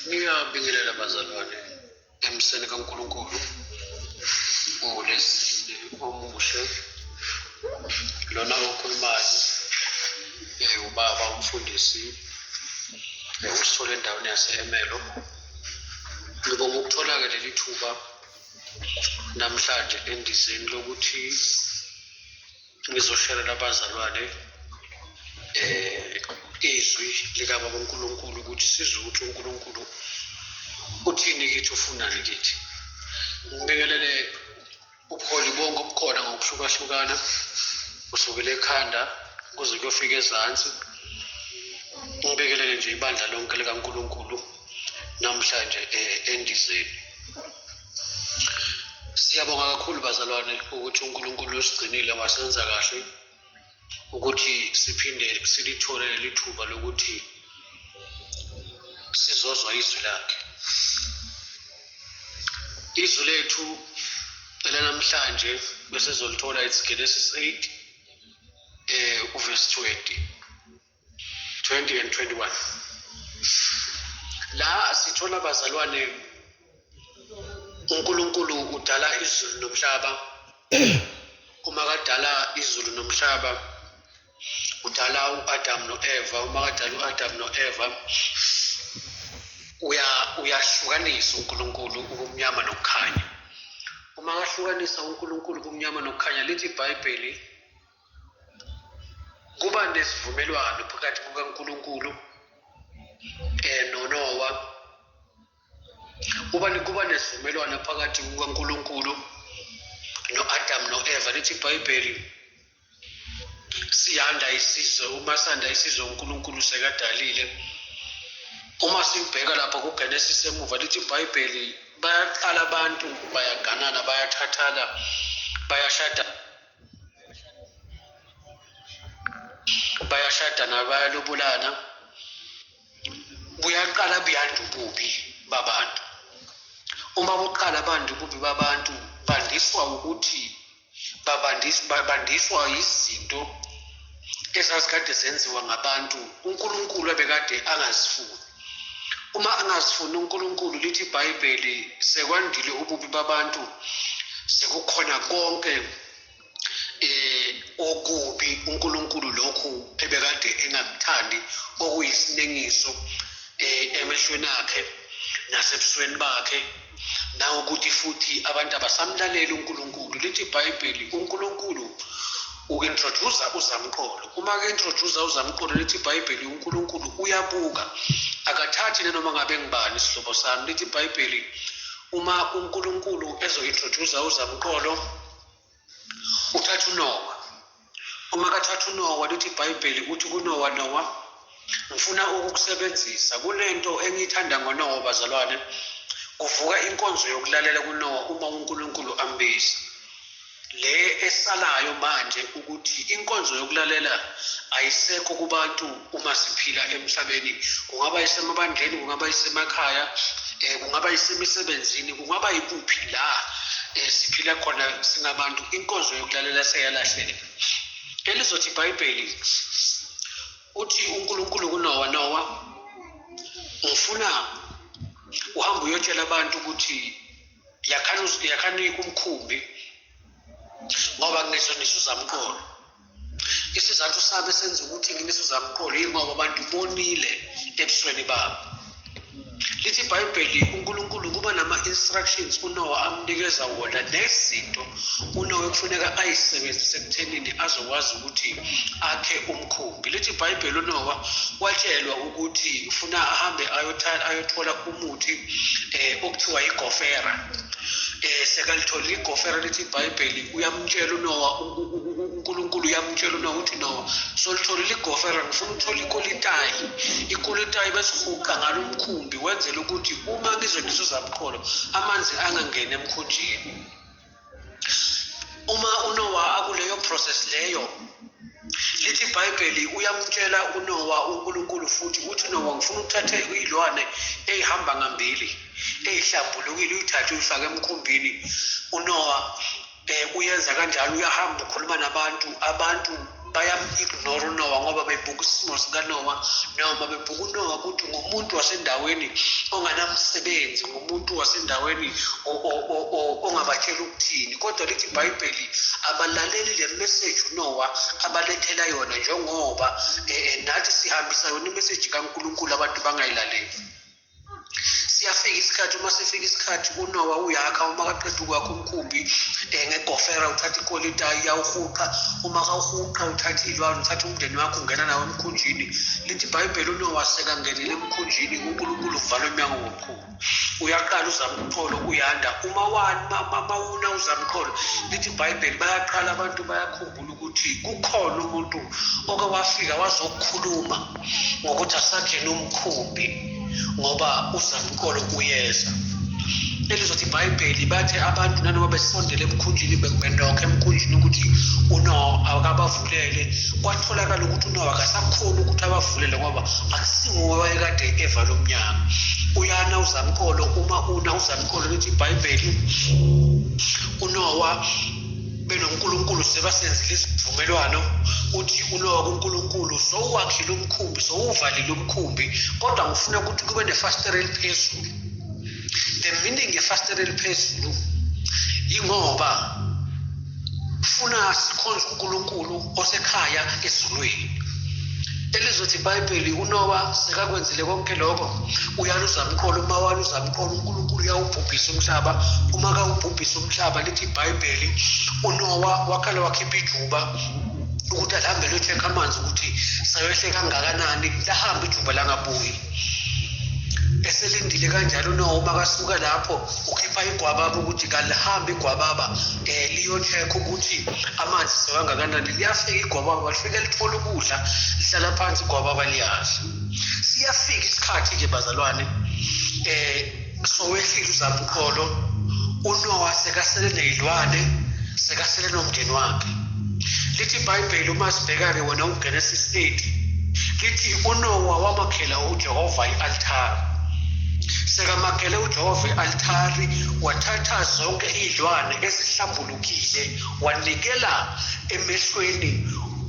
Ngiyabingelela bazalwane emseni kaNkulunkulu ngolesine omuhle lona okhulumayo ubaba umfundisi usithole endaweni yase-Emelo. Ngibonga ukuthola-ke leli thuba namhlanje endizeni lokuthi ngizosherela abazalwane izwi likababa uNkulunkulu ukuthi sizwe ukuthi uNkulunkulu uthini kithi, ufunani kithi. Ngibingelele ubuholi bonke obukhona ngokuhlukahlukana kusukela ekhanda kuze kuyofika ezansi. Ngibingelele nje ibandla lonke likaNkulunkulu namhlanje endizeni. Siyabonga kakhulu bazalwane ukuthi uNkulunkulu usigcinile wasenza kahle ukuthi siphinde silithole leli thuba lokuthi sizozwa izwi lakhe. Izwi lethu elanamhlanje besizolithola, it's Genesis 8 uverse 20 20 and 21. La sithola bazalwane uNkulunkulu udala izulu nomhlaba. Uma kadala izulu nomhlaba udala uAdam noEva. Uma kadala uAdam noEva uyahlukanisa uNkulunkulu ubumnyama nokukhanya. Uma kahlukanisa uNkulunkulu ubumnyama nokukhanya, lithi iBhayibheli kuba nesivumelwano phakathi kukaNkulunkulu noNowa. Kuba nesivumelwano phakathi kukaNkulunkulu noAdam noEva. Lithi iBhayibheli siyanda isizwe. Uma sanda isizwe uNkulunkulu sekadalile. Uma sibheka lapha kuGenesis emuva, lithi iBhayibheli bayaqala abantu bayaganana, bayathathana, bayashada, bayashadana, bayalobolana. Buyaqala buyanda ububi babantu. Uma buqala abantu ububi babantu bandiswa ukuthi babandiswa izinto ezazikade zenziwa ngabantu uNkulunkulu ebekade angazifuni. Uma angazifuni uNkulunkulu, lithi iBhayibheli sekwandile ububi babantu, sekukhona konke okubi uNkulunkulu lokhu ebekade engakuthandi, okuyisinengiso emehlweni akhe nasebusweni bakhe, nangokuthi futhi abantu abasamlaleli uNkulunkulu. Lithi iBhayibheli uNkulunkulu u-introduce uzamqolo. Uma ke-introduce uzamqolo, lithi iBhayibheli uNkulunkulu uyabuka, akathathi nanoma ngabe ngibani isihlobo sami. Lithi iBhayibheli uma uNkulunkulu ezo-introduce uzamqolo uthatha uNowa. Uma kathatha uNowa, lithi iBhayibheli uthi kuNowa, Nowa ngifuna ukukusebenzisa. Kunento engiyithanda ngoNowa bazalwane, kuvuka inkonzo yokulalela kuNowa uma uNkulunkulu ambiza. Le esalayo manje ukuthi inkonzo yokulalela ayisekho kubantu uma siphila emhlabeni, kungaba isemabandleni, kungaba isemakhaya, kungaba isemisebenzini, kungaba ikuphi la siphila khona singabantu, inkonzo yokulalela seyalahleka. Elizothi iBhayibheli uthi uNkulunkulu kuNowa, Nowa ngifuna uhambe uyotshela abantu ukuthi yakhani umkhumbi ngoba ngizonisa uzamqolo. Isizathu sabe senza ukuthi nginise uzamqolo yingoba abantu bonile ebusweni babo. Lithi iBhayibheli uNkulunkulu kuba nama-instructions uNowa amnikeza wona nezinto uNowa ekufuneka ayisebenzise ekuthenini azokwazi ukuthi akhe umkhumbi. Lithi iBhayibheli uNowa watshelwa ukuthi ufuna ahambe ayothola umuthi okuthiwa igofera. Sekalitholile igofera, lithi iBhayibheli uyamtshela uNowa, uNkulunkulu uyamtshela uNowa uthi Nowa solitholile igofera, ngifuna ukuthola ikolitayi. Ikolitayi besihuqa ngalo umkhumbi wenzela ukuthi uma ngizonisa uzamqolo amanzi angangeni emkhunjini. Uma uNowa akuleyo process leyo, lithi iBhayibheli uyamtshela uNowa uNkulunkulu futhi uthi Nowa ngifuna ukuthathe iy'lwane ey'hamba ngambili ey'hlambulukile uyithathe uyifake emkhumbini. uNowa uyenza kanjalo, uyahamba ukhuluma nabantu, abantu Bayam-ignore uNowa ngoba bebuka isimo sikaNowa, noma bebuka uNowa ukuthi ngumuntu wasendaweni onganamsebenzi, ngumuntu wasendaweni ongabatshela ukuthini. Kodwa lithi iBhayibheli abalaleli le message uNowa abalethela yona, njengoba nathi sihambisa yona imessage kaNkulunkulu, abantu bangayilaleli. Siyafika isikhathi, uma sifika isikhathi uNowa uyakha, uma kaqeda ukwakha umkhumbi ngegofera, uthatha ikolita iyawuhuqa, uma kawuhuqa uthatha iy'lwane, uthatha umndeni wakho, ungena nawo emkhunjini. Lithi iBhayibheli uNowa sekangenile emkhunjini, uNkulunkulu uvala umnyango womkhumbi. Uyaqala uzamqolo uyanda, uma mawuna uzamqolo, lithi iBhayibheli bayaqala abantu bayakhumbula ukuthi kukhona umuntu oke wafika wazokhuluma ngokuthi asakheni umkhumbi ngoba uzamqolo uyeza. Elizothi iBhayibheli bathe abantu nanoma besondele emkhunjini, benokho emkhunjini ukuthi uNowa akabavulele, kwatholakala ukuthi uNowa akasakhoni ukuthi abavulele ngoba akusinguwe wayekade evala umnyango. Uyana uzamqolo, uma una uzamqolo, lithi iBhayibheli uNowa benoNkulunkulu sebasenzile isivumelwano, uthi uNowa kuNkulunkulu, sowuwakhile umkhumbi, sowuvalile umkhumbi, kodwa ngifuna ukuthi kube nefasitela eliphezulu. The meaning yefasitela eliphezulu yingoba funa sikhonze uNkulunkulu osekhaya ezulwini. Elizothi iBhayibheli uNowa sekakwenzile konke lokho, uyaluza mqolo, uma waluza mqolo uNkulunkulu uyawubhubhisa umhlaba. Uma kawubhubhisa umhlaba, lithi iBhayibheli uNowa wakhala wakhipha ijuba ukuthi alihambe liyo-check amanzi ukuthi sayohle kangakanani, lahamba ijuba langabuyi. Eselindile kanjalo uNowa, uma kasuka lapho ukhipha igwababa ukuthi kalihambe igwababa liyo-check ukuthi amanzi sewangakanani. Liyafika igwababa, lifike lithola ukudla, lihlala phansi igwababa liyadla. Siyafika isikhathi-ke bazalwane, sowehlile uzamqolo, uNowa sekasele ney'lwane, sekasele nomndeni wakhe. Lithi iBhayibheli uma sibheka-ke wona uGenesis 8, lithi uNowa wamakhela uJehova i-altari. Sekamakhele uJehova i-altari, wathatha zonke iy'lwane ezihlambulukile, wanikela emehlweni,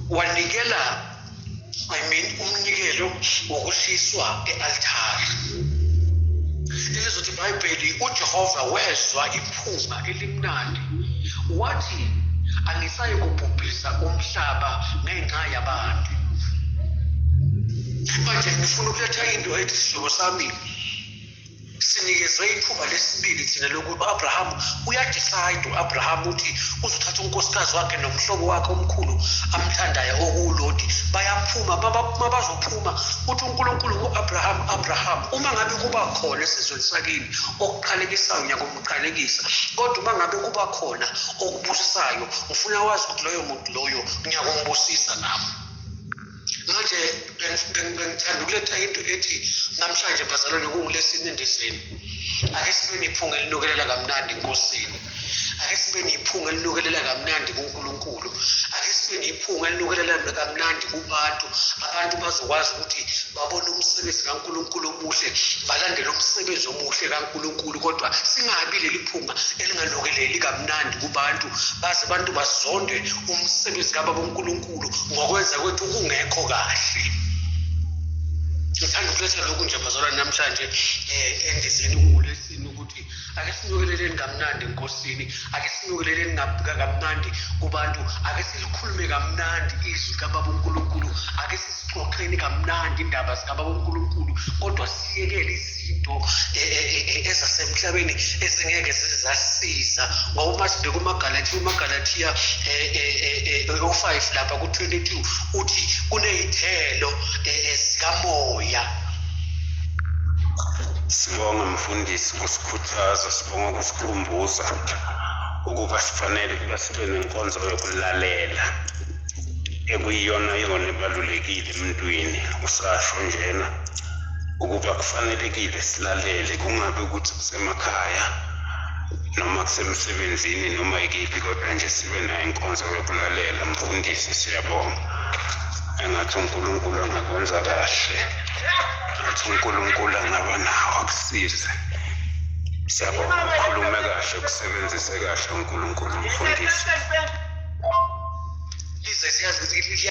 wanikela I mean umnikelo wokushiswa e-altari. Elizothi iBhayibheli uJehova wezwa iphunga elimnandi, wathi angisayi kubhubhisa umhlaba ngenxa yabantu. Manje ngifuna ukuletha into ethi sihlobo sami, sinikezwe ithuba lesibili thina lokuthi u-Abraham uyadecide. U-Abraham uthi uzothatha unkosikazi wakhe nomhlobo wakhe omkhulu amthandayo okuwuLoti, bayaphuma. Mabazophuma uthi uNkulunkulu ku-Abraham, Abraham, uma ngabe kuba khona esizweni sakini okuqalekisayo, ngiyakumqalekisa, kodwa uma ngabe kuba khona okubusisayo, ngifuna wazi ukuthi loyo muntu loyo ngiyakumbusisa nami. Manje bengithanda ukuletha into ethi namhlanje bazalwane kungulesine endizeni, ake sibe nephunga elinukelela kamnandi eNkosini, ake sibe nephunga elinukelela kamnandi kuNkulunkulu, ake sibe nephunga elinukelela kamnandi kubantu. Abantu bazokwazi ukuthi babone umsebenzi kaNkulunkulu omuhle, balandele umsebenzi omuhle kaNkulunkulu, kodwa singabi leli phunga elinganukeleli kamnandi kubantu, baze abantu bazonde umsebenzi kababa uNkulunkulu ngokwenza kwethu kungekho kahle. Ngithanda ukuletha lokhu nje bazalwane namhlanje endizeni kungulesini ukuthi ake sinukeleleni kamnandi eNkosini, ake sinukeleleni kamnandi kubantu, ake silikhulume kamnandi izwi kababa uNkulunkulu, ake sisixoxeni kamnandi indaba zikababa uNkulunkulu, kodwa siyekele izinto ezasemhlabeni ezingeke zizasiza. Ngoba uma sibheka umaGalathiya, umaGalathiya o-5 lapha ku-22 uthi kuney'thelo zikamoya. Sibonge mfundisi ukusikhuthaza, sibonge ukusikhumbuza ukuba sifanele ukuba sibe nenkonzo yokulalela ekuyiyona yona ebalulekile emntwini. Usasho njena ukuba kufanelekile silalele, kungabe ukuthi kusemakhaya noma kusemsebenzini noma ikephi, kodwa nje sibe nayo inkonzo yokulalela. Mfundisi siyabonga, engathi uNkulunkulu angakwenza kahle, ngathi uNkulunkulu angaba nawo akusize. Siyabonga, ukhulume kahle, ukusebenzise kahle uNkulunkulu mfundisi. Lize siyazi ukuthi